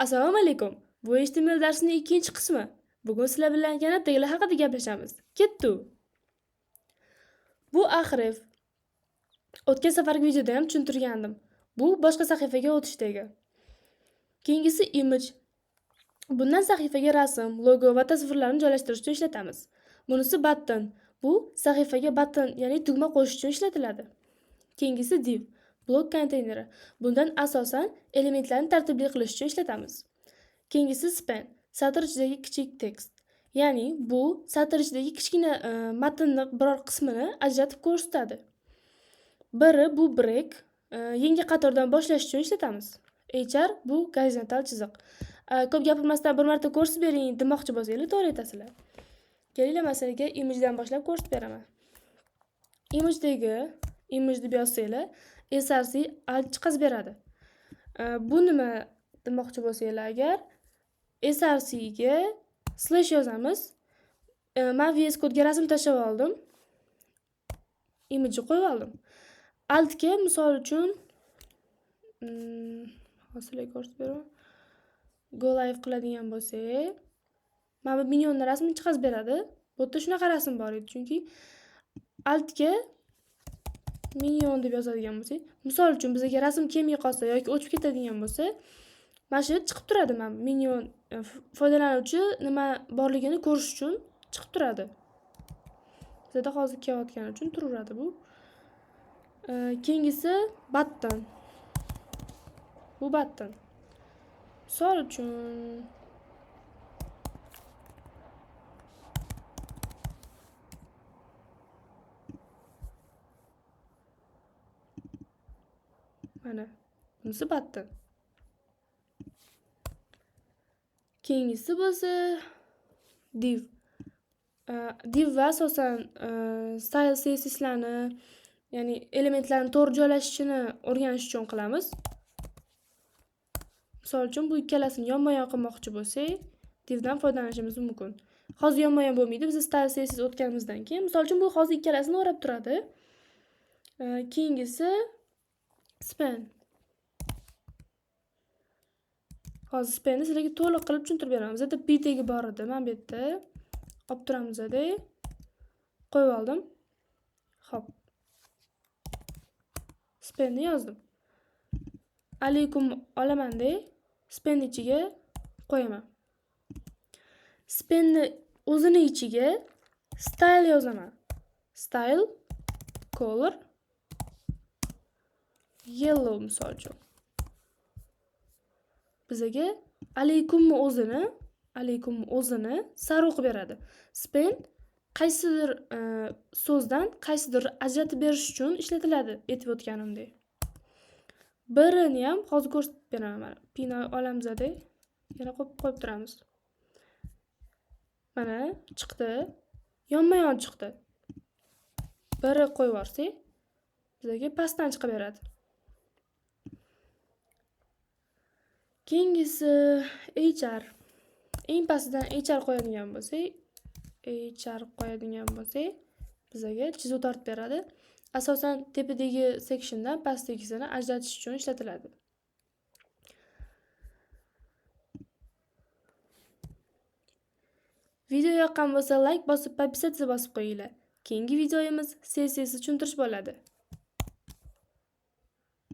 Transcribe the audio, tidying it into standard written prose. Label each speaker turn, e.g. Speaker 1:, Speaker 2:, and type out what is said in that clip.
Speaker 1: Assalomu alaykum. Bu HTML darsining ikkinchi qismi. Bugun sizlar bilan yana taglar haqida gaplashamiz. Ketdik. Bu a href. O'tgan safargi videoda ham tushuntirgandim. Bu boshqa sahifaga o'tish tagi. Keyingisi image. Bundan sahifaga rasm, logo va tasvirlarni joylashtirish uchun ishlatamiz. Bunisi button. Bu sahifaga button, ya'ni tugma qo'shish uchun ishlatiladi. Keyingisi div. Blok konteyneri. Bundan asosan elementlarni tartibli qilish uchun ishlatamiz. Keyingisi span, satr ichidagi kichik tekst. Ya'ni bu satr ichidagi kichkina matnni biror qismini ajratib ko'rsatadi. Biri bu break, yangi qatordan boshlash uchun ishlatamiz. HR bu gorizontal chiziq. Ko'p gapirmasdan bir marta ko'rsatib bering demoqchi bo'lsanglar, to'g'ri aytasizlar. Kelinglar, masalan, imagedan boshlab ko'rsatib beraman. Imagedagi image deb yozsanglar, SRC alt chiqazib beradi. Bu nima demoqchi bo'lsanglar, agar SRC ga slash yozamiz. Men VS Code'ga rasm tashlab oldim. Image qo'yib oldim. Altga misol uchun hozir sizlarga ko'rsatib beraman. Go live qiladigan bo'lsak, mana bu minyonning rasmini chiqazib beradi. Bu yerda shunaqa rasm bor edi, chunki altga minyon deb yozadigan bo'lsak, misol uchun bizga rasm kelmay qolsa yoki o'chib ketadigan bo'lsa, mana shu yerda chiqib turadi, mana minyon foydalanuvchi nima borligini ko'rish uchun chiqib turadi. Bizda hozir kelayotgani uchun turaveradi bu. Keyingisi button. Bu button. Misol uchun mana bunisi button. Keyingisi bo'lsa div. Div va asosan style CSSlarni, ya'ni elementlarni to'g'ri joylashishini o'rganish uchun qilamiz. Misol uchun bu ikkalasini yonma-yon qilmoqchi bo'lsak, divdan foydalanishimiz mumkin. Hozir yonma-yon bo'lmaydi, biz style CSS o'tganimizdan keyin, misol uchun bu hozir ikkalasini o'rab turadi. Keyingisi span. Hozir spanni sizlarga to'liq qilib tushuntirib beraman. Bizda p tagi bor edi, mana bu yerda olib turamiz-da. Qo'yib oldim. Xo'p. Spanni yozdim. Alaykum olaman-da, span ichiga qo'yaman. Spanni o'zini ichiga style yozaman. Style color yellow misol uchun. Bizaga alaykumni o'zini sariq qilib beradi. Span qaysidir so'zdan qaysidir ajratib berish uchun ishlatiladi, aytib o'tganimdek. Birini ham hozir ko'rsatib beraman mana. Pini olamiz-da, yana qo'yib turamiz. Mana chiqdi. Yonma-yon chiqdi. Biri qo'yib yuborsak, bizga pastdan chiqib beradi. Keyingisi HR. Eng pastidan HR qo'yadigan bo'lsak, HR qo'yadigan bo'lsak, bizga chizuv tortib beradi. Asosan tepadagi sectiondan pastdagisini ajratish uchun ishlatiladi. Video yoqqan bo'lsa like bosib, podpisatsiya bosib qo'yinglar. Keyingi videomiz CSS tushuntirish bo'ladi.